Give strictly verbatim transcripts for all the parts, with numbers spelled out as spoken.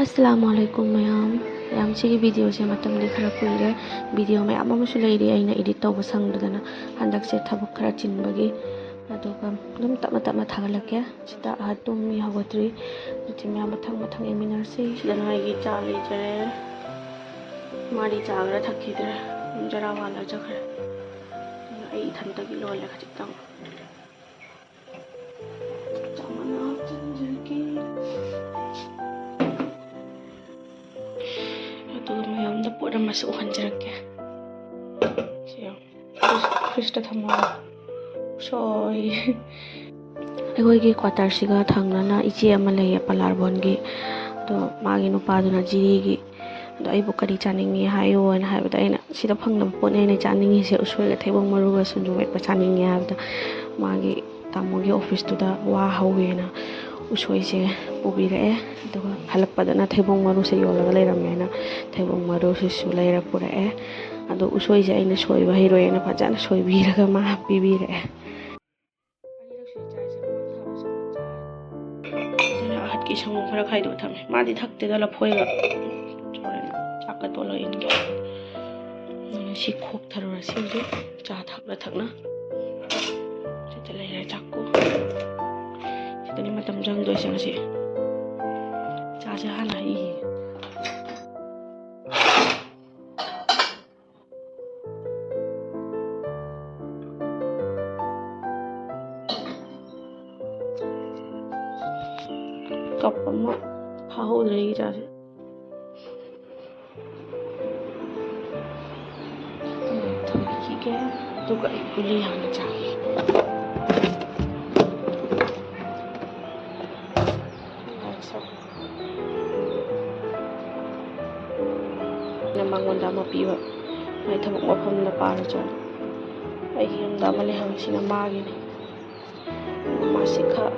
ꯑꯁꯂꯥꯃꯨ ꯑꯂꯥꯏꯀꯨꯝ ꯃꯌꯥꯝ꯫ ꯃꯌꯥꯝ, ꯁꯤꯒꯤ ꯚꯤꯗꯤꯑꯣꯁꯦ ꯃꯇꯝꯗꯤ ꯈꯔ ꯀꯨꯏꯔꯦ꯫ ꯚꯤꯗꯤꯑꯣ ꯃꯌꯥꯝ ꯑꯃꯁꯨ ꯂꯩꯔꯤ ꯑꯩꯅ ꯏꯗꯤꯠ ꯇꯧꯕ ꯁꯪꯗꯗꯅ꯫ ꯍꯟꯗꯛꯁꯦ ꯊꯕꯛ ꯈꯔ ꯆꯤꯟꯕꯒꯤ꯫ ꯑꯗꯨꯒ ꯑꯗꯨꯝ ꯇꯞꯅ ꯇꯞꯅ ꯊꯥꯒꯠꯂꯛꯀꯦ꯫ ꯁꯤꯗ ꯑꯍꯠ ꯇꯨꯝꯃꯤ, ꯍꯧꯒꯠꯇ꯭ꯔꯤ꯫ ꯃꯆꯤꯟ ꯃꯌꯥꯝ ꯃꯊꯪ ꯃꯊꯪ ꯌꯦꯡꯃꯤꯟꯅꯔꯁꯤ꯫ ꯁꯤꯗꯅ ꯑꯩꯒꯤ ꯆꯥ ꯂꯩꯖꯔꯦ꯫ ꯃꯥꯗꯤ ꯆꯥ ꯈꯔ ꯊꯛꯈꯤꯗ꯭ꯔꯦ꯫ ꯆꯔꯥ ꯋꯥꯜꯂ ꯆꯠꯈ꯭ꯔꯦ꯫ ꯑꯗꯨꯅ ꯑꯩ ꯏꯊꯟꯇꯒꯤ ꯂꯣꯜꯂꯦ ꯈꯖꯤꯛꯇꯪ꯫ ꯆꯥ ꯃꯅꯥ ꯍꯥꯞꯆꯤꯟꯖꯔꯒꯦ꯫ ꯑꯗꯨꯒ ꯃꯌꯥꯝꯗ ꯄꯣꯠ ꯑꯃꯁꯨ ꯎꯍꯟꯖꯔꯛꯀꯦ꯫ ꯁꯤ ꯌꯦꯡꯉꯨ꯫ ꯐ꯭ꯔꯤꯖ-, ꯐ꯭ꯔꯤꯖꯇ ꯊꯝꯃꯒ ꯁꯣꯏ꯫ ꯑꯩꯈꯣꯏꯒꯤ ꯀ꯭ꯋꯥꯇꯔꯁꯤꯒ ꯊꯪꯅꯅ ꯏꯆꯦ ꯑꯃ ꯂꯩꯌꯦ, ꯄꯂꯥꯔꯕꯣꯟꯒꯤ꯫ ꯑꯗꯣ ꯃꯥꯒꯤ ꯅꯨꯄꯥꯗꯨꯅ ꯖꯤꯔꯤꯒꯤ꯫ ꯑꯗꯣ ꯑꯩꯕꯨ ꯀꯔꯤ ꯆꯥꯅꯤꯡꯉꯤ ꯍꯥꯏꯌꯣꯅ ꯍꯥꯏꯕꯗ, ꯑꯩꯅ ꯁꯤꯗ ꯐꯪꯗꯕ ꯄꯣꯠꯅꯦ ꯑꯩꯅ ꯆꯥꯅꯤꯡꯉꯤꯁꯦ, ꯎꯁꯣꯏꯒ ꯊꯩꯕꯣꯡ ꯃꯔꯨꯒ ꯁꯤꯡꯖꯨ ꯃꯦꯠꯄ ꯆꯥꯅꯤꯡꯉꯦ ꯍꯥꯏꯕꯗ, ꯃꯥꯒꯤ ꯇꯥꯃꯣꯒꯤ ꯑꯣꯐꯤꯁꯇꯨꯗ ꯋꯥ ꯍꯧꯋꯦꯅ ꯎꯁꯣꯏꯁꯦ ꯄꯨꯕꯤꯔꯛꯑꯦ꯫ ꯑꯗꯨꯒ ꯍꯜꯂꯛꯄꯗꯅ ꯊꯩꯕꯣꯡ ꯃꯔꯨꯁꯦ ꯌꯣꯜꯂꯒ ꯂꯩꯔꯝꯃꯦꯅ ꯊꯩꯕꯣꯡ ꯃꯔꯨꯁꯤꯁꯨ ꯂꯩꯔ ꯄꯨꯔꯛꯑꯦ꯫ ꯑꯗꯣ ꯎꯁꯣꯏꯁꯦ ꯑꯩꯅ ꯁꯣꯏꯕ ꯍꯩꯔꯣꯏꯅ ꯐꯖꯅ ꯁꯣꯏꯕꯤꯔꯒ ꯃꯥ ꯄꯤꯕꯤꯔꯛꯑꯦ꯫ ꯑꯅꯤꯔꯛ ꯁꯨꯏ ꯆꯥꯏꯁꯦ, ꯃꯉꯣꯟꯗ ꯊꯥꯕ ꯁꯪꯒꯣꯝ ꯆꯥꯏ꯫ ꯑꯗꯨꯅ ꯑꯍꯠꯀꯤ ꯁꯪꯒꯣꯝ ꯈꯔ ꯈꯥꯏꯗꯣꯛꯑ ꯊꯝꯃꯦ꯫ ꯃꯥꯗꯤ ꯊꯛꯇꯦꯗ ꯂꯐꯣꯏꯒ꯫ ꯍꯣꯔꯦꯟ ꯆꯥꯛꯀ ꯇꯣꯠꯂꯒ ꯏꯟꯒꯦ꯫ ꯑꯗꯨꯅ ꯁꯤ ꯈꯣꯛꯊꯔꯨꯔꯁꯤ ꯍꯧꯖꯤꯛ꯫ ꯆꯥ ꯊꯛꯅ ꯊꯛꯅ꯫ ꯁꯤꯗ ꯂꯩꯔꯦ ꯆꯥꯛꯀꯨ꯫ ꯁꯤꯗꯅꯤ ꯃꯇꯝ ꯆꯪꯗꯣꯏꯁꯦ ꯉꯁꯤ꯫ ꯆꯥꯁꯦ ꯍꯥꯟꯅ ꯍꯩꯈꯤꯒꯦ꯫ ꯀꯞ ꯑꯃ ꯐꯥꯍꯧꯗ꯭ꯔꯦ ꯑꯩꯒꯤ ꯆꯥꯁꯦ꯫ ꯊꯝꯕꯤꯈꯤꯒꯦ꯫ ꯑꯗꯨꯒ ꯑꯩ ꯒꯨꯂꯤ ꯍꯥꯟꯅ ꯆꯥꯒꯦ꯫ ꯑꯩꯅ ꯃꯉꯣꯟꯗ ꯑꯃ ꯄꯤꯕ, ꯃꯥꯏ ꯊꯕꯛ ꯃꯐꯝꯗ ꯄꯥꯜꯂꯁꯨ꯫ ꯑꯩꯒꯤ ꯌꯨꯝꯗ ꯑꯃ ꯂꯩꯍꯧꯔꯤꯁꯤꯅ ꯃꯥꯒꯤꯅꯤ꯫ ꯃꯥꯁꯤ ꯈꯔ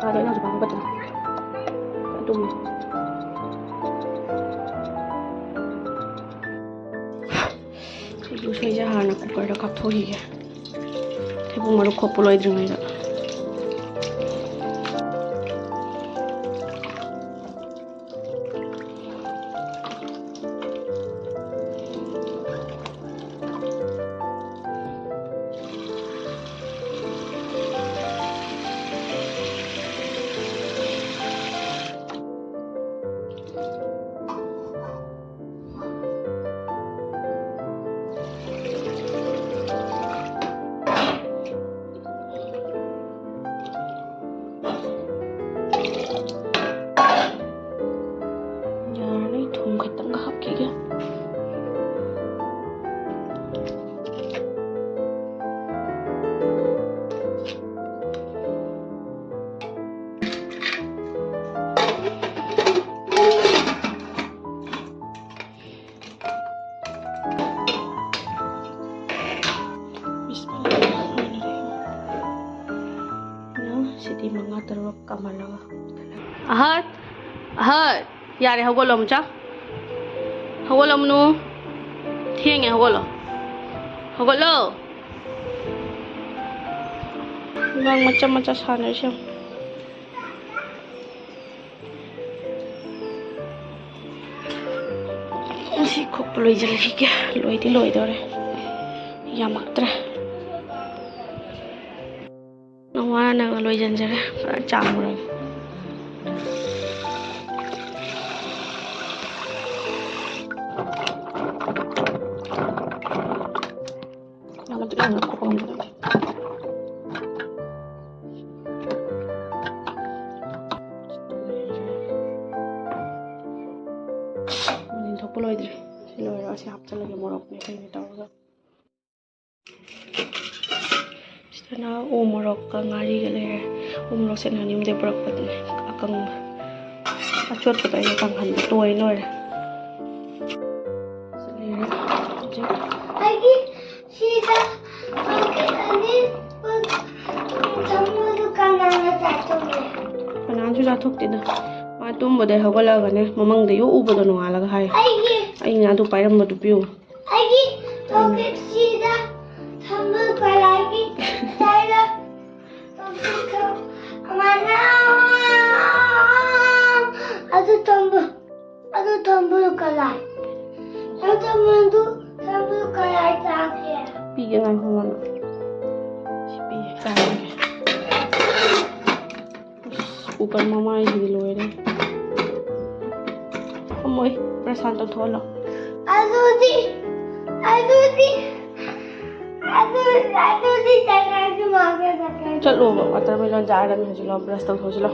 ꯀꯥꯗ ꯑꯩꯅ ꯍꯧꯖꯤꯛ ꯐꯥꯎꯕ ꯇꯨꯝꯃꯤ꯫ ꯁꯤꯕꯨ ꯁꯣꯏꯖ ꯍꯥꯟꯅ ꯀꯨꯀꯔꯗ ꯀꯥꯞꯊꯣꯛꯈꯤꯒꯦ, ꯊꯩꯕꯣꯡ ꯃꯔꯨ ꯈꯣꯛꯄ ꯂꯣꯏꯗ꯭ꯔꯤꯉꯩꯗ꯫ ꯌꯥꯔꯅꯤ, ꯊꯨꯝ ꯈꯤꯇꯪꯒ ꯍꯥꯞꯈꯤꯒꯦ꯫ ꯁꯤꯇꯤ ꯃꯉꯥ ꯇꯔꯨꯛ ꯀꯥꯝꯍꯜꯂꯒ꯫ ꯑꯍꯠ, ꯑꯍꯠ, ꯌꯥꯔꯦ, ꯍꯧꯒꯠꯂꯣ, ꯑꯃꯨꯆꯥ꯫ ꯍꯧꯒꯠꯂꯝꯅꯨ꯫ ꯊꯦꯡꯉꯦ, ꯍꯧꯒꯠꯂꯣ꯫ ꯍꯧꯒꯠꯂꯣ꯫ ꯑꯉꯥꯡ ꯃꯆꯥ ꯃꯆꯥ ꯁꯥꯟꯅꯔꯤꯁꯦ ꯌꯦꯡꯉꯣ꯫ ꯁꯤ ꯈꯣꯛꯄ ꯂꯣꯏꯁꯤꯜꯂꯁꯤꯒꯦ꯫ ꯂꯣꯏꯗꯤ ꯂꯣꯏꯗꯧꯔꯦ꯫ ꯌꯥꯝꯃꯛꯇ꯭ꯔꯦ꯫ ꯅꯋꯥꯅ ꯅꯪꯅ ꯂꯣꯏꯁꯤꯟꯖꯔꯦ꯫ ꯈꯔ ꯆꯥꯝꯃꯨꯔꯒꯦ꯫ ꯌꯥꯝꯅ ꯄꯤꯛꯅ ꯈꯣꯛꯄ ꯉꯝꯗꯕ꯫ ꯃꯅꯤꯟ ꯊꯣꯛꯄ ꯂꯣꯏꯗ꯭ꯔꯤ꯫ ꯁꯤ ꯂꯣꯏꯔꯒ ꯁꯤ ꯍꯥꯞꯆꯤꯜꯂꯒꯦ, ꯃꯣꯔꯣꯛꯅꯦ ꯀꯩꯅꯦ ꯇꯧꯔꯒ꯫ ꯁꯤꯗꯅ ꯎ ꯃꯣꯔꯣꯛꯀ ꯉꯥꯔꯤꯒ ꯂꯩꯔꯦ꯫ ꯎ ꯃꯣꯔꯣꯛꯁꯦ ꯅꯍꯥꯟ ꯌꯨꯝꯗꯩ ꯄꯨꯔꯛꯄꯗꯨꯅꯦ, ꯑꯀꯪꯕ꯫ ꯑꯆꯣꯠꯄꯗꯣ ꯑꯩꯅ ꯀꯪꯍꯟꯕ ꯇꯣꯏ ꯂꯣꯏꯔꯦ꯫ ꯁꯤ ꯂꯩꯔꯦ꯫ ꯍꯧꯖꯤꯛ ꯑꯩꯒꯤ ꯁꯤꯗ ꯄꯥꯀꯦꯠ ꯑꯅꯤ ꯆꯪꯕꯗꯨ ꯀꯅꯥꯅ ꯆꯥꯊꯣꯛꯏ? ꯀꯅꯥꯝꯁꯨ ꯆꯥꯊꯣꯛꯇꯦꯗ꯫ ꯃꯥ ꯇꯨꯝꯕꯗꯩ ꯍꯧꯒꯠꯂꯒꯅꯦ, ꯃꯃꯪꯗ ꯌꯣꯛꯎꯕꯗꯣ ꯅꯣꯡꯉꯥꯜꯂꯒ ꯍꯥꯏ꯫ ꯑꯩꯒꯤ ꯑꯩꯅ ꯑꯗꯨ ꯄꯥꯏꯔꯝꯕꯗꯨ ꯄꯤꯌꯨ꯫ ꯑꯩꯒꯤ ꯍꯧꯖꯤꯛꯁꯤꯗ ꯊꯝꯕ ꯀꯂꯥꯏꯒꯤ ꯁ꯭ꯇꯥꯏꯜꯗ ꯇꯧꯁꯤꯟꯈ꯭ꯔꯣ꯫ ꯑꯃꯅ ꯑꯗꯨ ꯊꯝꯕ, ꯑꯗꯨ ꯊꯝꯕ ꯀꯂꯥꯏ꯫ ꯑꯗꯨ ꯊꯝꯕꯗꯨ, ꯊꯝꯕ ꯀꯂꯥꯏ ꯆꯥꯒꯦ꯫ ꯄꯤꯒꯦ, ꯉꯥꯏꯈꯣ, ꯃꯃꯥ꯫ ꯁꯤ ꯄꯤꯒꯦ, ꯆꯥꯔꯒꯦ꯫ ꯀꯨꯀꯔ ꯃꯃꯥꯏꯁꯤꯗꯤ ꯂꯣꯏꯔꯦ꯫ ꯐꯝꯃꯣꯏ, ꯕ꯭ꯔꯁ ꯍꯥꯟꯅ ꯇꯧꯊꯣꯛꯍꯜꯂꯣ꯫ ꯑꯗꯨꯗꯤ, ꯑꯗꯨꯗꯤ, ꯑꯗꯨ-, ꯑꯗꯨꯗꯤ ꯆꯠꯂꯁꯤ ꯃꯥꯒ ꯆꯠꯂꯁꯤ꯫ ꯆꯠꯂꯣꯕ, ꯋꯥꯇꯔꯃꯦꯂꯣꯟ ꯆꯥꯔꯗꯕꯅꯤ ꯍꯧꯖꯤꯛ꯫ ꯂꯥꯎ, ꯕ꯭ꯔꯁ ꯇꯧꯊꯣꯛꯁꯤ ꯂꯥꯎ꯫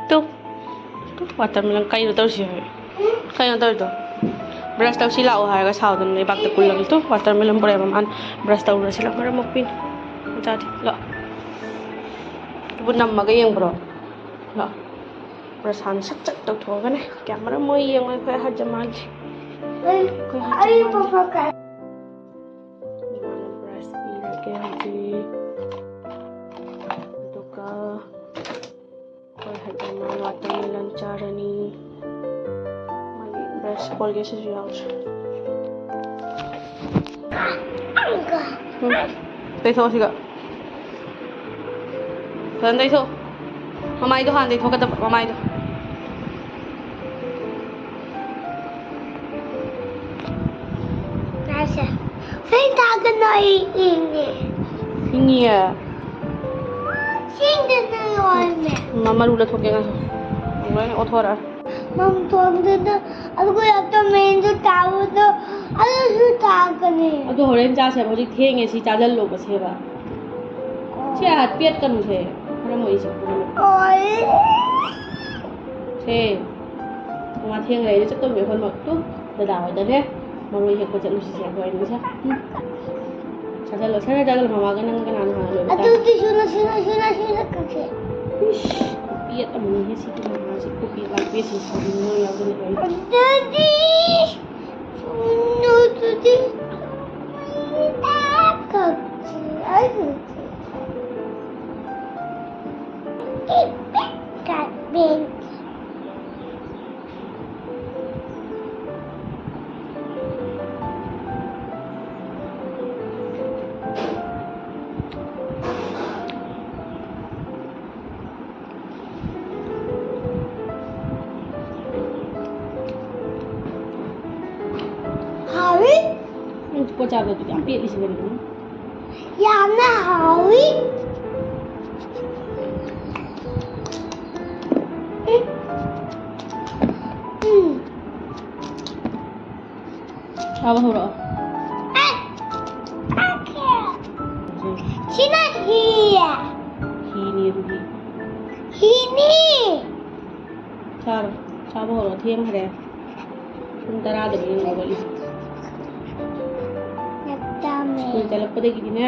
ꯇꯨ, ꯇꯨ, ꯋꯥꯇꯔꯃꯦꯂꯣꯟ ꯀꯩꯅꯣ ꯇꯧꯔꯤꯁꯤ ꯍꯧꯖꯤꯛ? ꯀꯩꯅꯣ ꯇꯧꯔꯤꯗꯣ? ꯕ꯭ꯔꯁ ꯇꯧꯁꯤ ꯂꯥꯛꯑꯣ ꯍꯥꯏꯔꯒ ꯁꯥꯎꯗꯅ ꯂꯩꯕꯥꯛꯇ ꯀꯨꯜꯂꯒ꯫ ꯇꯨ, ꯋꯥꯇꯔꯃꯦꯂꯣꯟ ꯄꯨꯔꯛꯑꯦ ꯃꯃꯥꯅ꯫ ꯕ꯭ꯔꯁ ꯇꯧꯔꯨꯔꯁꯤ ꯂꯥꯛꯑꯣ, ꯃꯔꯝ ꯃꯣꯛꯄꯤꯅꯤ꯫ ꯃꯆꯥꯗꯤ, ꯂꯥꯛꯑꯣ꯫ ꯑꯗꯨꯕꯨ ꯅꯝꯃꯒ ꯌꯦꯡꯕ꯭ꯔꯣ? ꯂꯥꯛꯑꯣ꯫ ꯕ꯭ꯔꯁ ꯍꯥꯟꯅ ꯁꯠ ꯁꯠ ꯇꯧꯊꯣꯛꯑꯒꯅꯦ꯫ ꯀꯌꯥꯝ ꯃꯔꯝ ꯃꯣꯛꯏ ꯌꯦꯡꯉꯣ ꯑꯩꯈꯣꯏ ꯑꯍꯟ ꯃꯥꯜꯂꯤ꯫ ꯑꯩ, ꯑꯩꯈꯣꯏ ꯑꯍꯟ ꯑꯩ ꯃꯥꯜꯂꯤ꯫ ꯄꯥꯄꯥ ꯀꯥꯏ? ꯏꯃꯥꯅ ꯕ꯭ꯔꯁ ꯄꯤꯔꯒꯦ ꯍꯧꯖꯤꯛ꯫ ꯑꯗꯨꯒ ꯑꯩꯈꯣꯏ ꯍꯧꯖꯤꯛ ꯃꯥ ꯋꯥꯇꯔꯃꯦꯂꯟ ꯆꯥꯔꯅꯤ꯫ ꯃꯥꯒꯤ ꯕ꯭ꯔꯁ ꯀꯣꯜꯒꯦꯠꯁꯤꯁꯨ ꯌꯥꯎꯗ꯭ꯔꯦ꯫ ꯎꯝ꯫ ꯇꯩꯊꯣꯛꯑꯣ ꯁꯤꯒ꯫ ꯐꯖꯅ ꯇꯩꯊꯣꯛꯑꯣ꯫ ꯃꯃꯥꯏꯗꯣ ꯍꯥꯟꯅ ꯇꯩꯊꯣꯛꯀꯗꯕ, ꯃꯃꯥꯏꯗꯣ꯫ ꯇꯥꯁꯦ꯫ ꯐꯦꯟ ꯊꯥꯒꯅꯣ, ꯑꯩ ꯏꯪꯉꯦ꯫ ꯏꯪꯉꯤꯌꯦ? ꯁꯤꯡꯗꯅ ꯂꯣꯏꯔꯦ꯫ ꯃ-, ꯃꯔꯨ ꯂꯧꯊꯣꯛꯀꯦ ꯉꯥꯏꯈꯣ꯫ ꯂꯣꯏꯅ ꯑꯣꯠꯊꯣꯔꯛꯑꯦ꯫ ꯃꯝꯊꯣꯛꯇꯅ ꯑꯗꯨꯒ ꯂꯦꯞꯇꯣꯞ ꯃꯦꯟꯁꯨ ꯊꯥꯕꯗꯣ ꯑꯗꯨꯁꯨ ꯊꯥꯒꯅꯤ꯫ ꯑꯗꯣ ꯍꯣꯔꯦꯟ ꯆꯥꯁꯦꯕ, ꯍꯧꯖꯤꯛ ꯊꯦꯡꯉꯦ, ꯁꯤ ꯆꯥꯁꯤꯜꯂꯣꯕ ꯁꯦꯕ꯫ ꯁꯤ ꯑꯥ ꯄꯦꯠꯀꯅꯨꯁꯦ꯫ ꯈꯔ ꯃꯣꯏꯁꯦ꯫ ꯑꯣꯏ꯫ ꯁꯦ꯫ ꯃꯃꯥ ꯊꯦꯡ ꯂꯩꯔꯦ, ꯆꯠꯇꯧꯅꯦ ꯑꯩꯈꯣꯏꯃꯛ꯫ ꯇꯨ, ꯗꯗꯥ ꯍꯣꯏꯗꯅꯦ꯫ ꯃꯔꯣꯏ ꯍꯦꯛꯄ ꯆꯠꯂꯨꯁꯤꯁꯦ ꯑꯩꯈꯣꯏ ꯑꯅꯤꯁꯦ꯫ ꯎꯝ꯫ ꯆꯥꯁꯤꯜꯂꯣ꯫ ꯁꯠ ꯁꯠ ꯆꯥꯁꯤꯜꯂꯣ꯫ ꯃꯃꯥꯒ ꯅꯪꯒ ꯀꯅꯥꯅ ꯍꯥꯟꯅ ꯂꯣꯏꯕ ꯇꯥꯏ? ꯑꯗꯨꯗꯤ ꯁꯨꯅ, ꯁꯨꯅ, ꯁꯨꯅ, ꯁꯨꯅ ꯀꯛꯁꯦ꯫ ꯏꯁ, ꯈꯨꯄꯦꯠ ꯑꯃꯅꯤꯍꯦ ꯁꯤꯒꯤ ꯃꯃꯥꯁꯤ꯫ ꯈꯨꯄꯦꯠ ꯂꯥꯛꯄꯦꯠꯁꯤ ꯁꯥꯎꯅꯤꯡꯕꯅ ꯌꯥꯎꯗꯅ ꯂꯣꯏꯔꯦ꯫ ꯑꯗꯨꯗꯤ ꯁꯨꯅ, ꯑꯗꯨꯗꯤ ꯀꯛꯁꯦ꯫ ꯑꯗꯨꯗꯤ ꯏꯄꯦꯠ ꯀꯛꯄꯦꯟ꯫ ꯄꯣꯠ ꯆꯥꯕꯗ ꯌꯥꯝ ꯄꯦꯠꯂꯤꯁꯤ ꯀꯔꯤꯒꯤꯅꯣ? ꯌꯥꯝꯅ ꯍꯥꯎꯋꯤ꯫ ꯎꯝ꯫ ꯆꯥꯕ ꯍꯧꯔꯛꯑꯣ꯫ ꯁꯤꯅ ꯍꯤ꯫ ꯍꯤꯅꯤ ꯑꯗꯨꯗꯤ꯫ ꯍꯤꯅꯤ꯫ ꯆꯥꯔꯣ꯫ ꯆꯥꯕ ꯍꯧꯔꯛꯑꯣ꯫ ꯊꯦꯡꯈ꯭ꯔꯦ꯫ ꯄꯨꯡ ꯇꯔꯥꯗꯅꯤ ꯅꯪ ꯍꯧꯒꯠꯂꯤꯁꯦ꯫ ꯌꯥꯝ ꯆꯥꯝꯃꯦ꯫ ꯁ꯭ꯀꯨꯜ ꯆꯠꯂꯛꯄꯗꯒꯤꯗꯤꯅꯦ,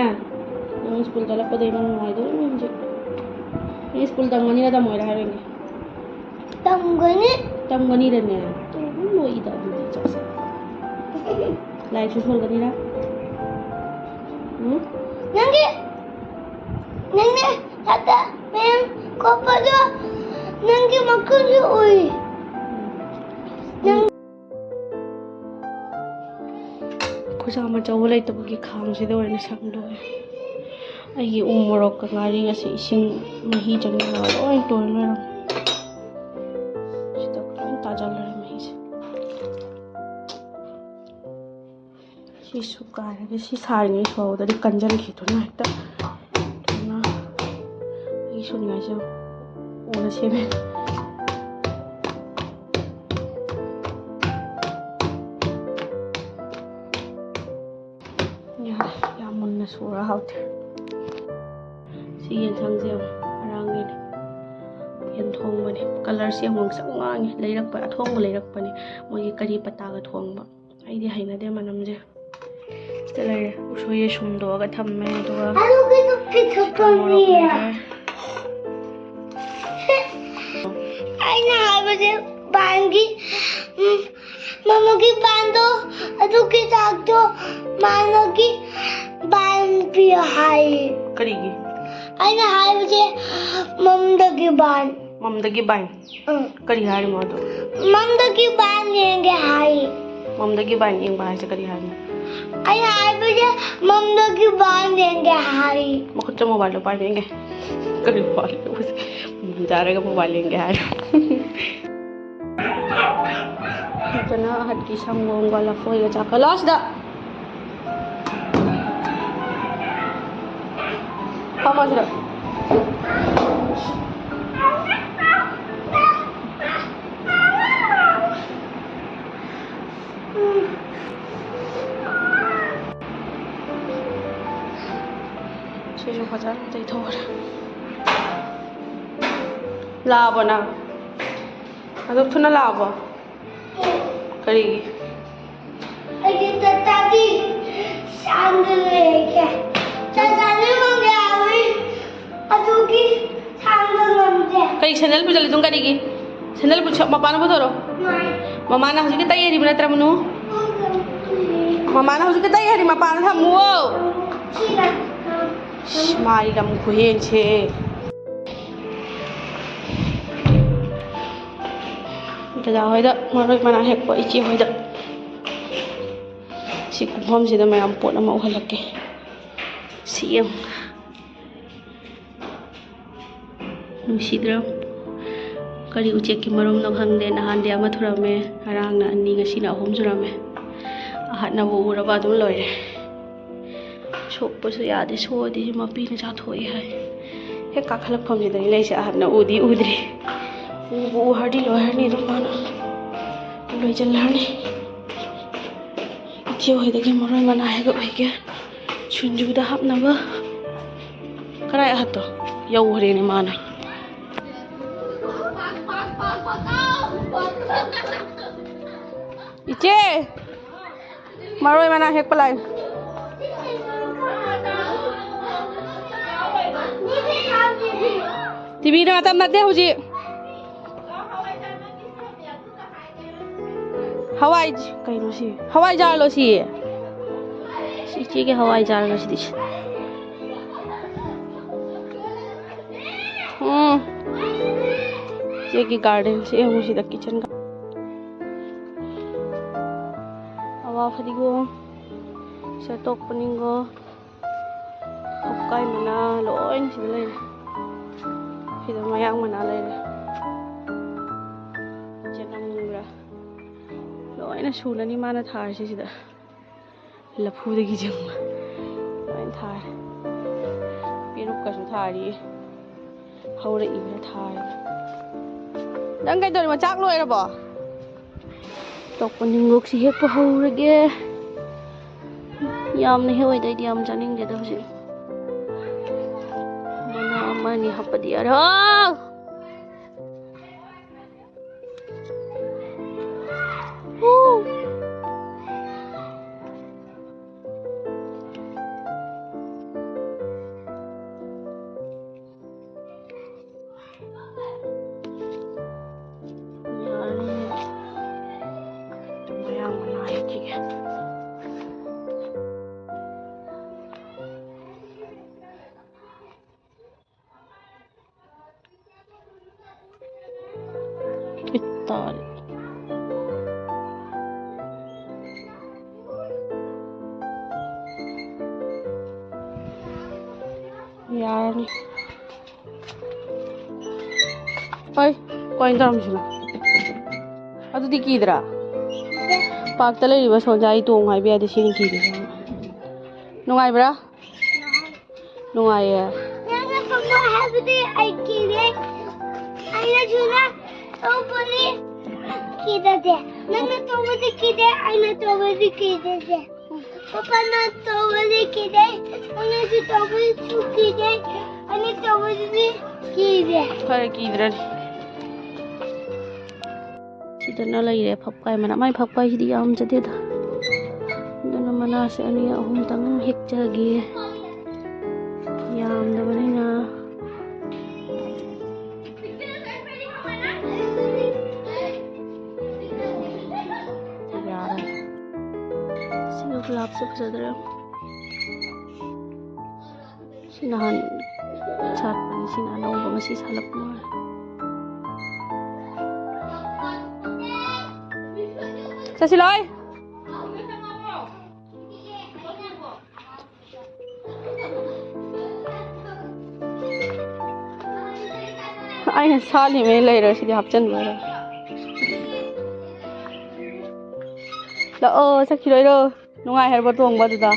ꯅꯪ ꯁ꯭ꯀꯨꯜ ꯆꯠꯂꯛꯄꯗꯒꯤ ꯅꯪ ꯅꯨꯡꯉꯥꯏꯗꯣꯏꯅꯤ ꯍꯧꯖꯤꯛ꯫ ꯅꯪ ꯁ꯭ꯀꯨꯜ ꯇꯝꯒꯅꯤꯔ ꯇꯝꯃꯣꯏꯔ ꯍꯥꯏꯔꯣꯏꯅꯦ? ꯇꯝꯒꯅꯤ꯫ ꯇꯝꯒꯅꯤꯔꯅꯦ? ꯇꯝꯒꯅꯤ꯫ ꯅꯣꯛꯏꯗ ꯑꯗꯨꯗꯤ ꯆꯠꯁꯦ꯫ ꯂꯥꯏꯔꯤꯛꯁꯨ ꯁꯣꯜꯒꯅꯤꯔ? ꯎꯝ? ꯅꯪꯒꯤ, ꯅꯪꯅ ꯍꯦꯛꯇ ꯃꯌꯥꯝ ꯀꯣꯠꯄꯗꯣ ꯅꯪꯒꯤ ꯃꯈꯨꯠꯁꯨ ꯎꯏ꯫ ꯅꯪ ꯈꯨꯖꯥꯝ ꯑꯆꯧꯕ ꯂꯩꯇꯕꯒꯤ ꯈꯥꯡꯁꯤꯗ ꯑꯣꯏꯅ ꯁꯪꯗꯣꯛꯑꯦ꯫ ꯑꯩꯒꯤ ꯎ ꯃꯣꯔꯣꯛꯀ ꯉꯥꯔꯤꯒꯁꯦ ꯏꯁꯤꯡ ꯃꯍꯤ ꯆꯪꯁꯤꯜꯂꯒ ꯂꯣꯏ ꯇꯣꯏ ꯂꯣꯏꯔꯝꯃꯦ꯫ ꯁꯤꯗ ꯂꯣꯏ ꯇꯥꯖꯜꯂꯦ ꯃꯍꯤꯁꯦ꯫ ꯁꯤꯁꯨ ꯀꯥꯏꯔꯒꯦ꯫ ꯁꯤ ꯁꯥꯔꯤꯉꯩ ꯁꯣꯗꯗꯤ ꯀꯟꯖꯟꯈꯤꯗꯨꯅ ꯍꯦꯛꯇ꯫ ꯑꯗꯨꯅ ꯑꯩ ꯁꯨꯅꯤꯡꯉꯥꯏꯁꯦ ꯎꯅ ꯁꯦꯝꯃꯦ꯫ ꯌꯥꯔꯦ, ꯌꯥꯝ ꯃꯨꯟꯅ ꯁꯨꯔ ꯍꯥꯎꯇꯦ꯫ ꯁꯤ ꯌꯦꯟꯁꯥꯡꯁꯦ ꯌꯦꯡꯉꯣ, ꯉꯔꯥꯡꯒꯤꯅꯦ꯫ ꯌꯦꯟ ꯊꯣꯡꯕꯅꯦ꯫ ꯀꯂꯔꯁꯦ ꯌꯥꯝ ꯉꯥꯡꯁꯪ ꯉꯥꯡꯉꯦ꯫ ꯂꯩꯔꯛꯄ, ꯑꯊꯣꯡꯕ ꯂꯩꯔꯛꯄꯅꯦ꯫ ꯃꯣꯏꯒꯤ ꯀꯔꯤ ꯄꯇꯥꯒ ꯊꯣꯡꯕ꯫ ꯑꯩꯗꯤ ꯍꯩꯅꯗꯦ ꯃꯅꯝꯁꯦ꯫ ꯁꯤꯗ ꯂꯩꯔꯦ꯫ ꯎꯁꯣꯏꯁꯦ ꯁꯨꯝꯗꯣꯛꯑꯒ ꯊꯝꯃꯦ, ꯑꯗꯨꯒ ꯑꯗꯨꯒꯤꯁꯨ ꯄꯤꯊꯛꯄ ꯃꯣꯔꯣꯛ ꯃꯤꯌꯦ꯫ ꯂꯩꯔꯦ꯫ ꯑꯩꯅ ꯍꯥꯏꯕꯁꯦ ꯕꯥꯟꯒꯤ, ꯎꯝ, ꯃꯃꯥꯒꯤ ꯕꯥꯟꯗꯣ, ꯑꯗꯨꯒꯤ ꯆꯥꯛꯇꯣ ꯃꯥꯅꯒꯤ ꯕꯥꯟ ꯄꯤꯌꯣ ꯍꯥꯏꯌꯦ꯫ ꯀꯔꯤꯒꯤ? ꯑꯩꯅ ꯍꯥꯏꯕꯁꯦ ꯃꯝꯗꯒꯤ ꯕꯥꯟ꯫ ꯃꯝꯗꯒꯤ ꯕꯥꯟ? ꯎꯝ꯫ ꯀꯔꯤ ꯍꯥꯏꯔꯤꯃꯣ ꯑꯗꯣ? ꯃꯝꯗꯒꯤ ꯕꯥꯟ ꯌꯦꯡꯒꯦ ꯍꯥꯏ꯫ ꯃꯝꯗꯒꯤ ꯕꯥꯟ ꯌꯦꯡꯕ ꯍꯥꯏꯁꯦ ꯀꯔꯤ ꯍꯥꯏꯅꯣ? ꯑꯩꯅ ꯍꯥꯏꯕꯁꯦ ꯃꯝꯗꯒꯤ ꯕꯥꯟ ꯌꯦꯡꯒꯦ ꯍꯥꯏ꯫ ꯃꯈꯨꯠꯇ ꯃꯣꯕꯥꯏꯜꯗꯣ ꯄꯥꯏꯕ ꯌꯦꯡꯒꯦ꯫ ꯀꯔꯤ ꯃꯣꯕꯥꯏꯜ? ꯃꯨꯟꯖꯥꯔꯒ ꯃꯣꯕꯥꯏꯜ ꯌꯦꯡꯒꯦ ꯍꯥꯏꯔꯣ? ꯐꯖꯅ ꯑꯍꯠꯀꯤ ꯁꯪꯒꯣꯝꯒ ꯂꯐꯣꯏꯒ ꯆꯥꯛꯀ ꯂꯥꯁꯗ꯫ ꯐꯝꯃꯣ ꯁꯤꯗ꯫ ꯁꯤꯁꯨ ꯐꯖꯅ ꯇꯩꯊꯣꯛꯈ꯭ꯔꯦ꯫ ꯂꯥꯛꯑꯕꯣ ꯅꯪ? ꯑꯗꯨ ꯊꯨꯅ ꯂꯥꯛꯑꯕꯣ? ꯀꯔꯤꯒꯤ? ꯑꯩꯒꯤ ꯇꯇꯥꯗꯤ ꯁꯥꯡꯅ ꯂꯩꯒꯦ꯫ ꯇꯇꯥꯗꯤ ꯃꯪꯒꯦ ꯍꯥꯏꯕꯅꯤ꯫ ꯑꯗꯨꯒꯤ ꯁꯥꯡꯅ ꯉꯝꯗꯦ꯫ ꯀꯩ ꯁꯦꯟꯗꯜ ꯄꯨꯁꯜꯂꯤꯗꯨꯅ ꯀꯔꯤꯒꯤ? ꯁꯦꯟꯗꯜ ꯄꯨꯁ-, ꯃꯄꯥꯟꯗ ꯄꯨꯊꯣꯔꯛꯑꯣ꯫ ꯃꯥꯏ꯫ ꯃꯃꯥꯅ ꯍꯧꯖꯤꯛꯀꯤ ꯇꯩ ꯍꯥꯏꯔꯤꯕ ꯅꯠꯇ꯭ꯔ, ꯃꯅꯨ? ꯃꯃꯥꯅ ꯍꯧꯖꯤꯛꯀꯤ ꯇꯩ ꯍꯥꯏꯔꯤ, ꯃꯄꯥꯟꯗ ꯊꯝꯃꯨꯋꯣ꯫ ꯁꯤꯗ꯫ ꯏꯁ, ꯃꯥꯒꯤ ꯂꯝ ꯈꯨꯍꯦꯟꯁꯦ꯫ ꯗꯗꯥ ꯍꯣꯏꯗ ꯃꯔꯣꯏ ꯃꯅꯥ ꯍꯦꯛꯄ ꯏꯆꯦ ꯍꯣꯏꯗ꯫ ꯁꯤ ꯀꯨꯝꯐꯝꯁꯤꯗ ꯃꯌꯥꯝ ꯄꯣꯠ ꯑꯃ ꯎꯍꯜꯂꯛꯀꯦ꯫ ꯁꯤ ꯌꯦꯡꯉꯨ꯫ ꯅꯨꯡꯁꯤꯗ꯭ꯔꯣ? ꯀꯔꯤ ꯎꯆꯦꯛꯀꯤ ꯃꯔꯨꯝꯅꯣ ꯈꯪꯗꯦ꯫ ꯅꯍꯥꯟꯗꯤ ꯑꯃ ꯊꯨꯔꯝꯃꯦ, ꯉꯔꯥꯡꯅ ꯑꯅꯤ, ꯉꯁꯤꯅ ꯑꯍꯨꯝ ꯁꯨꯔꯝꯃꯦ꯫ ꯑꯍꯠꯅꯕꯨ ꯎꯔꯕ ꯑꯗꯨꯝ ꯂꯣꯏꯔꯦ꯫ ꯁꯣꯛꯄꯁꯨ ꯌꯥꯗꯦ, ꯁꯣꯛꯑꯗꯤ ꯃꯄꯤꯅ ꯆꯥꯊꯣꯛꯑꯦ ꯍꯥꯏ꯫ ꯍꯦꯛ ꯀꯥꯈꯠꯂꯛꯐꯝꯁꯤꯗꯅꯤ ꯂꯩꯁꯦ, ꯑꯍꯟꯅ ꯎꯗꯤ ꯎꯗ꯭ꯔꯤ꯫ ꯎꯕꯨ ꯎꯍꯔꯗꯤ ꯂꯣꯏꯔꯅꯤ ꯑꯗꯨꯝ ꯃꯥꯅ꯫ ꯂꯣꯏꯁꯤꯜꯂꯔꯅꯤ꯫ ꯏꯆꯦ ꯍꯣꯏꯗꯒꯤ ꯃꯔꯣꯏ ꯃꯅꯥ ꯍꯦꯛ ꯑꯣꯏꯒꯦ꯫ ꯁꯤꯡꯖꯨꯗ ꯍꯥꯞꯅꯕ꯫ ꯀꯔꯥꯏ ꯑꯍꯠꯇꯣ? ꯌꯧꯈ꯭ꯔꯦꯅꯦ ꯃꯥꯅ꯫ ꯏꯆꯦ! ꯃꯔꯣꯏ ꯃꯅꯥ ꯍꯦꯛꯄ ꯂꯥꯛꯏ꯫ ꯇꯤꯚꯤꯗ ꯃꯇꯝ ꯅꯠꯇꯦ ꯍꯧꯖꯤꯛ꯫ ꯍꯋꯥꯏ, ꯀꯩꯅꯣ ꯁꯤ? ꯍꯋꯥꯏꯖꯥꯔꯂꯣ ꯁꯤ? ꯁꯤ ꯏꯆꯦꯒꯤ ꯍꯋꯥꯏꯖꯥꯔꯂꯣ ꯁꯤꯗꯤ? ꯎꯝ꯫ ꯏꯆꯦꯒꯤ gardenꯁꯦ ꯌꯦꯡꯉꯨ ꯁꯤꯗ, kitchen garden꯫ ꯑꯋꯥ ꯐꯗꯤꯒꯣꯝ, ꯁꯦꯇꯣꯛꯄꯅꯤꯡꯒꯣ, ꯀꯣꯛꯀꯥꯏ ꯃꯅꯥ ꯂꯣꯏꯅ ꯁꯤꯗ ꯂꯩꯔꯦ꯫ ꯁꯤꯗ ꯃꯌꯥꯡ ꯃꯅꯥ ꯂꯩꯔꯦ꯫ ꯆꯅꯝꯒ ꯂꯣꯏꯅ ꯁꯨꯅꯅꯤ ꯃꯥꯅ ꯊꯥꯔꯤꯁꯦ ꯁꯤꯗ꯫ ꯂꯐꯨꯗꯒꯤ ꯆꯪꯕ ꯂꯣꯏꯅ ꯊꯥꯔꯦ꯫ ꯄꯦꯔꯨꯛ ꯀꯁꯨ ꯊꯥꯔꯤ꯫ ꯍꯧꯔꯛꯏꯕ꯭ꯔꯥ ꯊꯥꯔꯤ꯫ ꯅꯪ ꯀꯩꯗꯧꯔꯤꯃꯣ? ꯆꯥꯛ ꯂꯣꯏꯔꯕꯣ? ꯑꯇꯣꯞꯄ ꯅꯤꯡꯒꯣꯛꯁꯤ ꯍꯦꯛꯄ ꯍꯧꯔꯒꯦ꯫ ꯌꯥꯝꯅ ꯍꯦꯛꯑꯣꯏꯗ, ꯑꯩꯗꯤ ꯌꯥꯝ ꯆꯥꯅꯤꯡꯗꯦꯗ ꯍꯧꯖꯤꯛ꯫ ꯃꯅꯥ ꯑꯃ ꯑꯅꯤ ꯍꯥꯞꯄꯗꯤ ꯌꯥꯔꯦ꯫ ꯑꯥ! ꯍꯨ! ꯌꯥꯔꯅꯤ꯫ ꯃꯌꯥꯝ ꯃꯅꯥ ꯍꯦꯛꯈꯤꯒꯦ꯫ ꯏꯇꯥꯔꯤ꯫ ꯌꯥꯔꯅꯤ꯫ ꯍꯣꯏ, ꯀꯩꯅꯣ ꯇꯧꯔꯝꯃꯤꯁꯤꯅ? ꯑꯗꯨꯗꯤ ꯀꯤꯗ꯭ꯔꯥ? ꯄꯥꯔꯛꯇ ꯂꯩꯔꯤꯕ ꯁꯣꯟꯖꯥ ꯑꯩ ꯇꯣꯡꯉꯨ ꯍꯥꯏꯕ ꯌꯥꯗꯦ, ꯁꯤꯅꯤ ꯀꯤꯔꯤꯁꯦ꯫ ꯅꯨꯡꯉꯥꯏꯕ꯭ꯔꯥ? ꯅꯨꯡꯉꯥꯏꯌꯦ꯫ ꯅꯪꯅ ꯇꯣꯡꯉꯨ ꯍꯥꯏꯕꯗꯤ ꯑꯩ ꯀꯤꯔꯦ꯫ ꯑꯩꯅꯁꯨꯅ ꯇꯣꯡꯕꯗꯤ ꯀꯤꯗꯦ꯫ ꯅꯪꯅ ꯇꯣꯡꯕꯗꯤ ꯀꯤꯗꯦ, ꯑꯩꯅ ꯇꯣꯡꯕꯗꯤ ꯀꯤꯗꯦ꯫ ꯄꯥꯄꯥꯅ ꯇꯣꯡꯕꯗꯤ ꯀꯤꯗꯦ, ꯑꯩꯅꯁꯨ ꯇꯣꯡꯕꯁꯨ ꯀꯤꯗꯦ, ꯑꯩꯅ ꯇꯣꯡꯕꯗꯨꯗꯤ ꯀꯤꯗꯦ꯫ ꯐꯔꯦ, ꯀꯤꯗ꯭ꯔꯗꯤ꯫ ꯁꯤꯗꯅ ꯂꯩꯔꯦ ꯐꯛꯄꯥꯏ ꯃꯅꯥ꯫ ꯃꯥꯏ ꯐꯛꯄꯥꯏꯁꯤꯗꯤ ꯌꯥꯝꯖꯗꯦꯗ꯫ ꯑꯗꯨꯅ ꯃꯅꯥꯁꯦ ꯑꯅꯤ ꯑꯍꯨꯝꯇꯪ ꯍꯦꯛꯆꯒꯦ꯫ ꯌꯥꯝꯗꯕꯅꯤꯅ꯫ ꯌꯥꯔꯦ꯫ ꯁꯤꯒ ꯒꯨꯂꯥꯞꯁꯦ ꯐꯖꯗ꯭ꯔꯥ? ꯁꯤ ꯅꯍꯥꯟ ꯁꯥꯠꯄꯅꯤ, ꯁꯤꯅ ꯑꯅꯧꯕ ꯉꯁꯤ ꯁꯥꯠꯂꯛꯄ ꯃꯥꯜꯂꯦ꯫ ꯆꯠꯁꯤꯂꯣꯏ꯫ ꯑꯩꯅ ꯁꯥꯠꯂꯤꯉꯩ ꯂꯩꯔ ꯁꯤꯗꯤ ꯍꯥꯞꯆꯤꯟꯕ ꯑꯣꯏꯔꯦ꯫ ꯂꯥꯛꯑꯣ, ꯆꯠꯈꯤꯔꯣꯏꯔꯣ? ꯅꯨꯡꯉꯥꯏ ꯍꯥꯏꯕ꯭ꯔꯣ ꯇꯣꯡꯕ ꯑꯗꯨꯗ?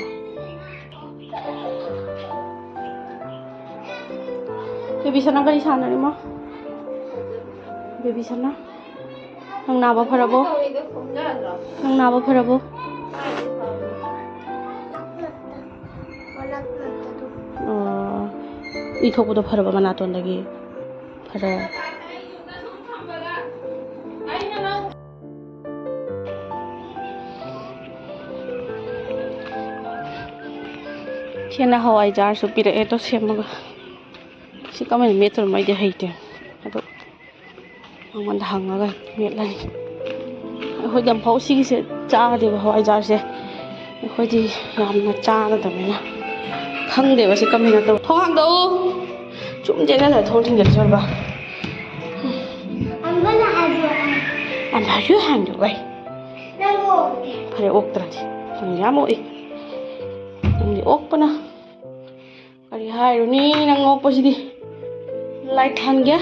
ꯕꯦꯕꯤ ꯁꯅꯥ ꯀꯔꯤ ꯁꯥꯟꯅꯔꯤꯃꯣ? ꯕꯦꯕꯤ ꯁꯅꯥ, ꯅꯪ ꯅꯥꯕ ꯐꯔꯕꯣ? ꯅꯪ ꯅꯥꯕ ꯐꯔꯕꯣ? ꯑꯣ, ꯏ ꯊꯣꯛꯄꯗꯣ ꯐꯔꯕ ꯃꯅꯥꯇꯣꯟꯗꯒꯤ? ꯐꯔꯦ꯫ ꯏꯆꯦꯅ ꯍꯋꯥꯏꯖꯥꯔꯁꯨ ꯄꯤꯔꯛꯑꯦ, ꯑꯗꯣ ꯁꯦꯝꯃꯒ꯫ ꯁꯤ ꯀꯃꯥꯏꯅ ꯃꯦꯠꯇꯣꯏꯅꯣ? ꯑꯩꯗꯤ ꯍꯩꯇꯦ꯫ ꯑꯗꯣ ꯃꯉꯣꯟꯗ ꯍꯪꯉꯒ ꯃꯦꯠꯂꯅꯤ꯫ ꯑꯩꯈꯣꯏꯗꯤ ꯑꯃꯨꯛꯐꯥꯎ ꯁꯤꯒꯤꯁꯦ ꯆꯥꯗꯦꯕ, ꯍꯋꯥꯏꯖꯥꯔꯁꯦ꯫ ꯑꯩꯈꯣꯏꯗꯤ ꯌꯥꯝꯅ ꯆꯥꯗꯕꯅꯤꯅ ꯈꯪꯗꯦꯕ ꯁꯤ ꯀꯃꯥꯏꯅ ꯇꯧ꯫ ꯊꯣꯡ ꯍꯥꯡꯗꯣꯛꯎ꯫ ꯁꯨꯝ ꯆꯦꯟꯅ ꯂꯩ, ꯊꯣꯡ ꯊꯤꯡꯖꯤꯜꯂꯁꯨ ꯑꯣꯏꯕ꯫ I'm gonna have your ꯑꯟꯗꯥꯁꯨ ꯍꯥꯡꯗꯣꯛꯑꯣꯏ꯫ ꯅꯪ ꯑꯣꯛꯇꯦ꯫ ꯐꯔꯦ, ꯑꯣꯛꯇ꯭ꯔꯗꯤ꯫ ꯅꯪꯗꯤ ꯌꯥꯝ ꯑꯣꯛꯏ꯫ ꯅꯪꯗꯤ ꯑꯣꯛꯄꯅ꯫ ꯀꯔꯤ ꯍꯥꯏꯔꯨꯅꯤ, ꯅꯪ ꯑꯣꯛꯄꯁꯤꯗꯤ꯫ ꯂꯥꯏꯠ ꯊꯥꯟꯒꯦ꯫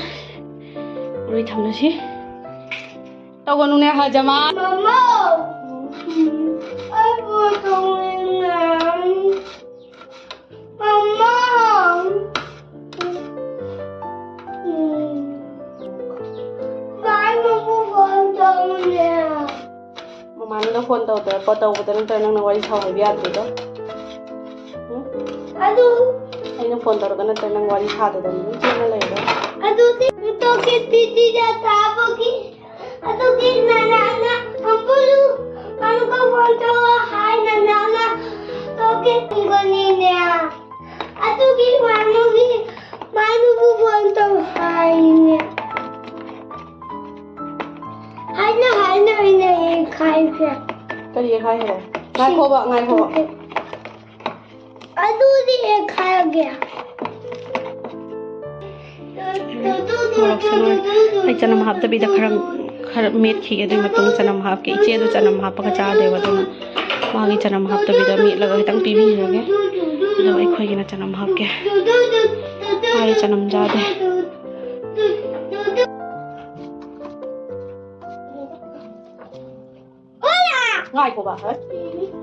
ꯎꯔꯤ ꯊꯝꯂꯁꯤ꯫ ꯇꯧꯒꯅꯨꯅꯦ, ꯍꯖꯃꯥ꯫ ꯃꯃꯥ! ꯑꯩꯕꯨ ꯇꯧꯅꯤꯡꯉꯦ꯫ ꯃꯃꯥ! ꯎꯝ꯫ ꯚꯥꯏ, ꯃꯄꯨ ꯐꯣꯟ ꯇꯧꯅꯦ꯫ ꯃꯃꯥꯅ ꯐꯣꯟ ꯇꯧꯗ-, ꯇꯧꯕꯗ ꯅꯠꯇ꯭ꯔ ꯅꯪꯅ ꯋꯥꯔꯤ ꯁꯥꯎ ꯍꯥꯏꯕ ꯌꯥꯗ꯭ꯔꯤꯗꯣ? ꯎꯝ? ꯑꯗꯨ ꯑꯩꯅ ꯐꯣꯟ ꯇꯧꯔꯒ ꯅꯠꯇ꯭ꯔ ꯅꯪ ꯋꯥꯔꯤ ꯁꯥꯗꯗꯅ ꯑꯗꯨꯝ ꯆꯦꯟꯅ ꯂꯩꯔꯣ? ꯑꯗꯨꯗꯤ ꯇꯣꯛꯀꯦ ꯇꯤꯇꯤꯗ ꯊꯥꯕꯒꯤ, ꯑꯗꯨꯒꯤ ꯅꯅꯥꯅ ꯑꯝꯕꯨꯂꯨ ꯑꯃꯨꯛꯀ ꯐꯣꯟ ꯇꯧꯔꯣ ꯍꯥꯏ ꯅꯅꯥꯅ ꯇꯣꯛꯀꯦ ꯇꯨꯝꯒꯅꯤꯅꯦ꯫ ꯑꯗꯨꯒꯤ ꯃꯥꯅꯨꯒꯤ, ꯃꯥꯅꯨꯕꯨ ꯐꯣꯟ ꯇꯧ ꯍꯥꯏꯅꯦ꯫ ꯍꯥꯏꯅ ꯍꯥꯏꯅ ꯑꯩꯅ ꯌꯦꯡꯈꯥꯏꯈ꯭ꯔꯦ꯫ ꯀꯔꯤ ꯌꯦꯡꯈꯥꯏꯈ꯭ꯔꯦ? ꯉꯥꯏꯈꯣꯕ, ꯉꯥꯏꯈꯣꯕ꯫ ꯑꯗꯨꯗꯤ ꯌꯦꯡꯈꯥꯏꯔꯒꯦ꯫ ꯃꯣꯔꯣꯛꯁꯦ ꯂꯣꯏ-, ꯑꯩ ꯆꯅꯝ ꯍꯥꯞꯇꯕꯤꯗ ꯈꯔ, ꯈꯔ ꯃꯦꯠꯈꯤꯒꯦ, ꯑꯗꯨꯒꯤ ꯃꯇꯨꯡ ꯆꯅꯝ ꯍꯥꯞꯀꯦ꯫ ꯏꯆꯦꯗꯣ ꯆꯅꯝ ꯍꯥꯞꯄꯒ ꯆꯥꯗꯦꯕ, ꯑꯗꯨꯅ ꯃꯥꯒꯤ ꯆꯅꯝ ꯍꯥꯞꯇꯕꯤꯗ ꯃꯦꯠꯂꯒ ꯈꯤꯇꯪ ꯄꯤꯕꯤꯔꯒꯦ꯫ ꯑꯗꯣ ꯑꯩꯈꯣꯏꯒꯤꯅ ꯆꯅꯝ ꯍꯥꯞꯀꯦ꯫ ꯃꯥꯗꯤ ꯆꯅꯝ ꯆꯥꯗꯦ꯫ ꯉꯥꯏꯈꯣꯕ, ꯍꯣꯏ꯫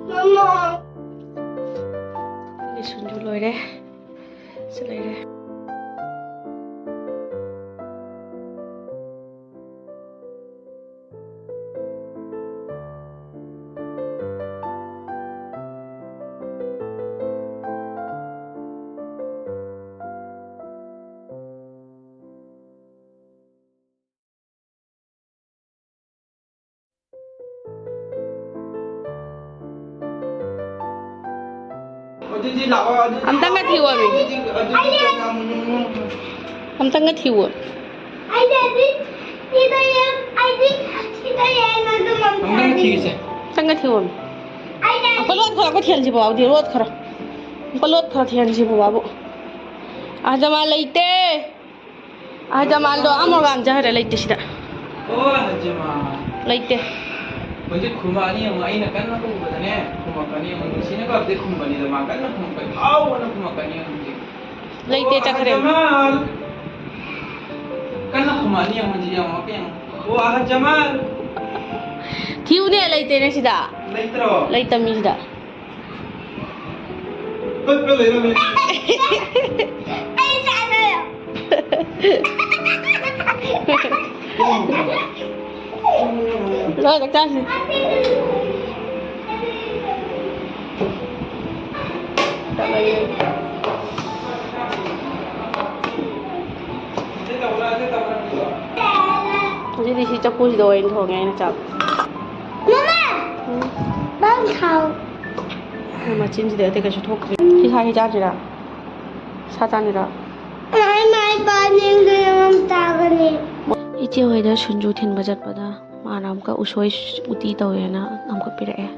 ꯃꯃꯥ꯫ ꯂꯤꯁꯨꯟꯁꯨ ꯂꯣꯏꯔꯦ꯫ ꯁꯤ ꯂꯩꯔꯦ꯫ ꯑꯗꯨꯗꯤ ꯂꯥꯛꯑꯣ, ꯑꯗꯨꯗꯤ ꯑꯝꯇꯪꯒ ꯊꯤꯌꯣꯃꯤ꯫ ꯑꯗꯨꯗꯤ, ꯑꯗꯨꯗꯤ ꯀꯌꯥꯝ ꯅꯨꯡꯉꯥꯏ-, ꯑꯝꯇꯪꯒ ꯊꯤꯌꯣ꯫ ꯑꯩꯗꯤ ꯁꯤꯗ ꯌꯦꯡ-, ꯑꯩꯗꯤ ꯁꯤꯗ ꯌꯦꯡꯉꯒ ꯃꯝ-, ꯑꯝꯇꯪꯒ ꯊꯤꯒꯦꯁꯦ꯫ ꯑꯝꯇꯪꯒ ꯊꯤꯌꯣꯃꯤ꯫ ꯑꯩꯗꯤ ꯑꯃꯨꯛꯀ ꯂꯣꯠ ꯈꯔ, ꯑꯃꯨꯛꯀ ꯊꯤꯍꯟꯁꯤꯕꯣ, ꯑꯗꯨꯗꯤ ꯂꯣꯠ ꯈꯔ꯫ ꯑꯃꯨꯛꯀ ꯂꯣꯠ ꯈꯔ ꯊꯤꯍꯟꯁꯤꯕꯣ, ꯕꯥꯕꯨ꯫ ꯑꯍꯖꯃꯥꯟ ꯂꯩꯇꯦ꯫ ꯑꯍꯖꯃꯥꯟꯗꯣ ꯑꯥ ꯃꯣꯔꯒꯥꯟ ꯆꯠꯈ꯭ꯔꯦ, ꯂꯩꯇꯦ ꯁꯤꯗ꯫ ꯑꯣ, ꯑꯍꯖꯃꯥꯟ꯫ ꯂꯩꯇꯦ꯫ ꯍꯧꯖꯤꯛ ꯈꯨꯝꯃꯛꯑꯅꯤ ꯌꯦꯡꯉꯣ, ꯑꯩꯅ ꯀꯟꯅ ꯀꯧꯕꯗꯅꯦ, ꯈꯨꯝꯃꯛꯀꯅꯤ ꯌꯦꯡꯉꯣ, ꯅꯨꯡꯁꯤꯅ ꯀꯧꯕꯗꯤ ꯈꯨꯝꯕꯅꯤꯗ, ꯃꯥ ꯀꯟꯅ ꯈꯨꯝꯃꯛꯀꯅꯤ, ꯍꯥꯎ ꯑꯅ ꯈꯨꯝꯃꯛꯀꯅꯤ ꯌꯦꯡꯉꯣ ꯍꯧꯖꯤꯛ꯫ ꯂꯩꯇꯦ, ꯑꯣ, ꯆꯠꯈ꯭ꯔꯦ꯫ ꯑꯍꯖꯃꯥꯟ꯫ ꯀꯟꯅ ꯈꯨꯝꯃꯛꯑꯅꯤ ꯌꯦꯡꯉꯣ ꯍꯧꯖꯤꯛ, ꯌꯦꯡꯉꯣ, ꯌꯦꯡꯉꯣ꯫ ꯑꯣ, ꯑꯍꯖꯃꯥꯟ꯫ ꯊꯤꯌꯨꯅꯦ, ꯂꯩꯇꯦꯅꯦ ꯁꯤꯗ꯫ ꯂꯩꯇ꯭ꯔꯣ? ꯂꯩꯇꯃꯤ ꯁꯤꯗ꯫ ꯄꯠꯄ ꯂꯩꯔꯝꯃꯦ꯫ ꯑꯩ ꯆꯥꯗꯣꯏꯔꯣ? ꯂꯥꯛꯑꯣ, ꯆꯥꯛ ꯆꯥꯁꯤ꯫ ꯉꯁꯤꯗꯤ ꯁꯤ ꯆꯐꯨꯁꯤꯗ ꯑꯣꯏꯅ ꯊꯣꯡꯉꯦ ꯑꯩꯅ ꯆꯥꯛ꯫ ꯃꯃꯥ! ꯎꯝ꯫ ꯅꯪ ꯊꯥꯎ꯫ ꯃꯆꯤꯟꯁꯤꯗ ꯑꯇꯩ ꯀꯩꯁꯨ ꯊꯣꯛꯇ꯭ꯔꯤ꯫ ꯁꯤ ꯁꯥ ꯍꯩ ꯆꯥꯁꯤꯔꯥ? ꯁꯥ ꯆꯥꯅꯤꯔꯥ? ꯃꯥꯏ, ꯃꯥꯏ ꯄꯥꯅꯤꯡꯗꯨꯅ ꯃꯝ ꯆꯥꯒꯅꯤ꯫ ꯏꯆꯦ ꯍꯣꯏꯗ ꯁꯤꯡꯖꯨ ꯊꯤꯟꯕ ꯆꯠꯄꯗ ꯃꯥꯅ ꯑꯃꯨꯛꯀ ꯎꯁꯣꯏ ꯎꯇꯤ ꯇꯧꯋꯦꯅ ꯑꯃꯨꯛꯀ ꯄꯤꯔꯛꯑꯦ꯫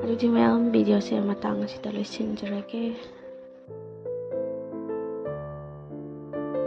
ꯑꯗꯨꯗꯤ ꯃꯌꯥꯝ, ꯚꯤꯗꯤꯑꯣꯁꯦ ꯃꯇꯥꯡ ꯑꯁꯤꯗ ꯂꯣꯏꯁꯤꯟꯖꯔꯒꯦ꯫